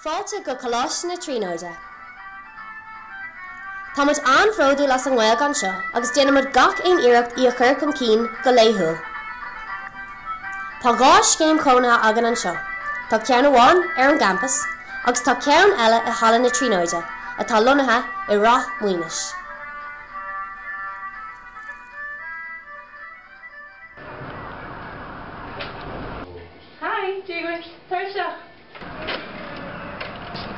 Fáilte go Coláiste na Tríonóide. Tá muid an-bhródúil as an nGaeilge anseo agus déanaimid gach aon iarracht í a chur chun cinn go laethúil. Tá 2 scéim chónaithe againn anseo, tá ceann amháin ar an gcampas agus tá ceann eile i Halla na Tríonóide, atá lonnaithe i Ráth Maonais. Hi, Dia dhuit, tar isteach.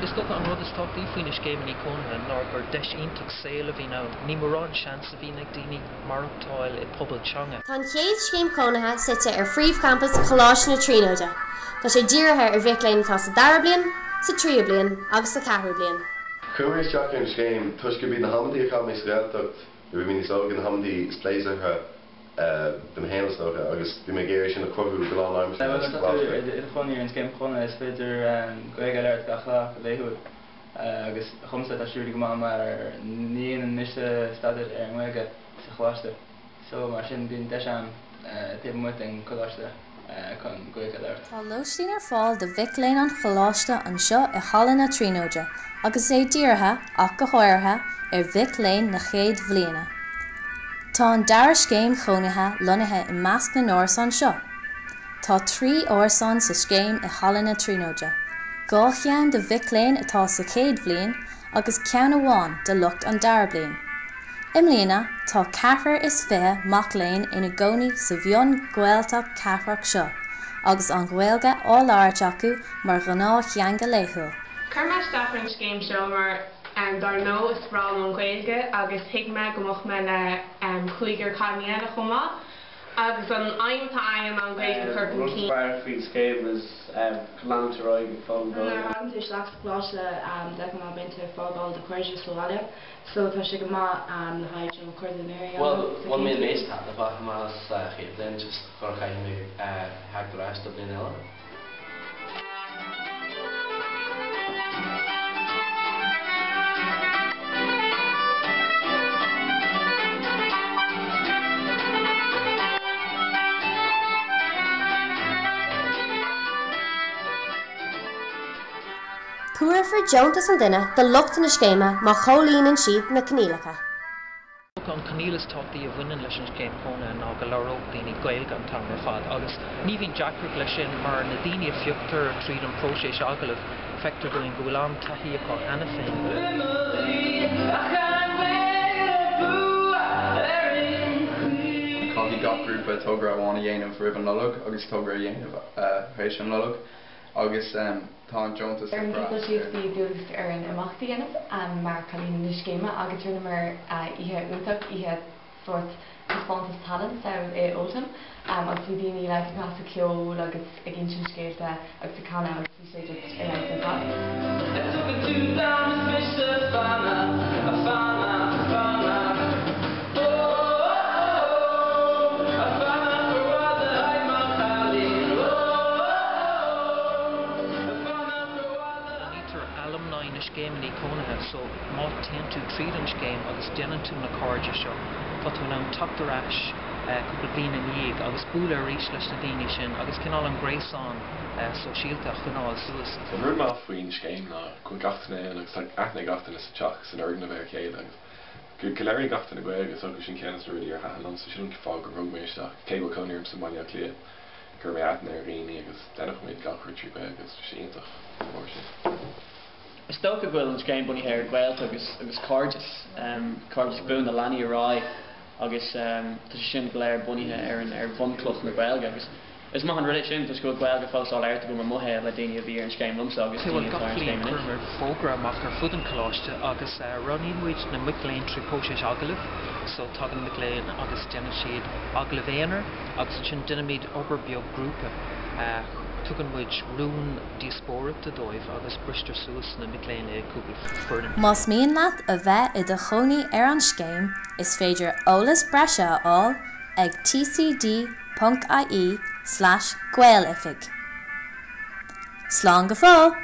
Is dócha an rud is tábhachtaí faoi na scéimeanna cónaithe ná gur deis iontach saoil a bhíonn ann. Ní mórán seans a bhíonn ag daoine maireachtáil i bpobal teanga. Tá an chéad scéim chónaithe suite ar phríomhchampas Choláiste na Tríonóide. Tá sé dírithe ar mhic léinn atá sa dara bliain, sa tríú bliain agus sa cheathrú bliain. Chuaigh mé isteach ar an scéim toisc gurb iad na hamantaí a chaith mé sa Ghaeltacht nuair a bhí mé níos óige na hamantaí is pléisiúrtha dom fhéin is dócha agus bhí mé ag iarraidh sin a chruthú go lánaimseartha Nuair atá tú i do chónaí ar an scéim chónaithe is féidir Gaeilge a labhairt gach lá go laethúil agus dhomsa tá sé really go maith mar ní dhéanann mise staidéar ar an nGaeilge sa choláiste so mar sin bíonn deis agam taobh amuigh den choláiste chun Gaeilge a labhairt. Tá lóistín ar fáil do mhic léinn an Choláiste anseo i Halla na Tríonóide agus é dírithe, ach go háirithe, ar mhic léinn na chéad bhliana. Tá an dara scéim chónaithe lonnaithe i measc na n-árasán seo. Tá 3 árasán sa scéim i Halla na Tríonóide, 2 cheann do mhic léinn atá sa chéad bhliain agus ceann amháin do lucht an dara bliain. I mbliana, tá ceathrar is 20 mac léinn ina gcónaí sa mhion-Ghaeltacht cathrach seo agus an Ghaeilge á labhairt acu mar ghnáth-theanga laethúil. Chuir mé isteach ar an scéim seo mar dár ndóigh is breá liom an Ghaeilge agus thuig mé go mbeadh mé le cúigear cailíní eile chomh maith agus an aidhm atá againn ná an Ghaeilge a chur chun Rud is cinn. fearr faoin scéim is go leanann tú ar aghaidh ag foghlaim Nuair a Gaeilge. thagann tú isteach sa choláiste de ghnáth bíonn tú ag fágáil do chairde sa bhaile so tá sé go maith le haghaidh you know cairde nua a dhéanamh Bhuel, sa bhain mé chéad an bhliain. méid taitneamh amach sa chéad bhliain just gur chaithfidh mé theacht ar ais do bhliain eile. Tabharfar deontas an duine do lucht na scéime má chomhlíonann siad na coinníollacha. An coinníoll is tábhachtaí a bhaineann leis an scéim chónaithe ná go labhródh daoine Gaeilge an t-am ar fad agus ní bhíonn deacracht leis sin mar na daoine a phioctar tríd an próiseas agallaimh feictear dúinn go bhfuil an-taithí acu cheana féin. Caithfidh gach grúpa togra amháin a dhéanamh roimh an Nollaig agus togra a dhéanamh tar éis an Nollaig agus tá an deontas Ar ag an gcéad brath dul síos ar. bhí dualgas orainn imeacht a dhéanamh mar cailíní na scéime agus rinneamar oíche iontach, oíche sórt taispeántas tallann thall i Oldham agus bhí daoine like ag casadh ceoil agus ag insint scéalta agus ag canadh agus bhí sé just ar fheabhas ar fad. Roghnaítear alumni na scéimeanna cónaithe so má téann tú tríd an scéim agus déanann tú na cairde seo, tá tú in ann teacht ar ais cúpla bliain ina dhiaidh agus bualadh arís leis na daoine sin agus cineál an gréasán sóisialta a choinneáil suas. An rud maith faoin scéim ná go bhfuil gach duine ann agus tá aithne ag gach duine sa teach, san fhoirgneamh ar a chéile agus go labhraíonn gach duine Gaeilge, is dócha sin ceann de na rudaí ar thaitin liomsa, sin an fáth gur bhog mé isteach, cé go bhfuil cónaí orm sa mBaile Átha Cliath. Chuir mé aithne ar dhaoine agus déanadh muid gach rud trí Ghaeilge agus bhí sé iontach dá bharr sin. Is dócha go bhfuil an scéim bunaithe ar ghaolta agus agus cairdeas, cairdeas buan a leanfaidh ar aghaidh agus tá sé sin go léir bunaithe ar an ar bhunchloch na Gaeilge agus is maith an rud é sin toisc go bhfuil Gaeilge fós á labhairt agam i mo shaol le daoine a bhí ar an scéim liomsa agus Bhuel daoine atá gach ar an bliain scéim anois. cuireamar fógra amach ar fud an choláiste agus roghnaíonn muid na mic léinn trí próiseas agallaimh so tagann na mic léinn agus déanann siad agallamh aonair Agus ansin déanaimid obair beag grúpa. Tugann muid rún díospóireachta dóibh agus bristear suas na mic léinn i gcúpla foireann. Más mian leat a bheith i do chónaí ar an scéim, is féidir eolas breise a fháil ag tcd.ie slash gaeloifig. Slán go fóill!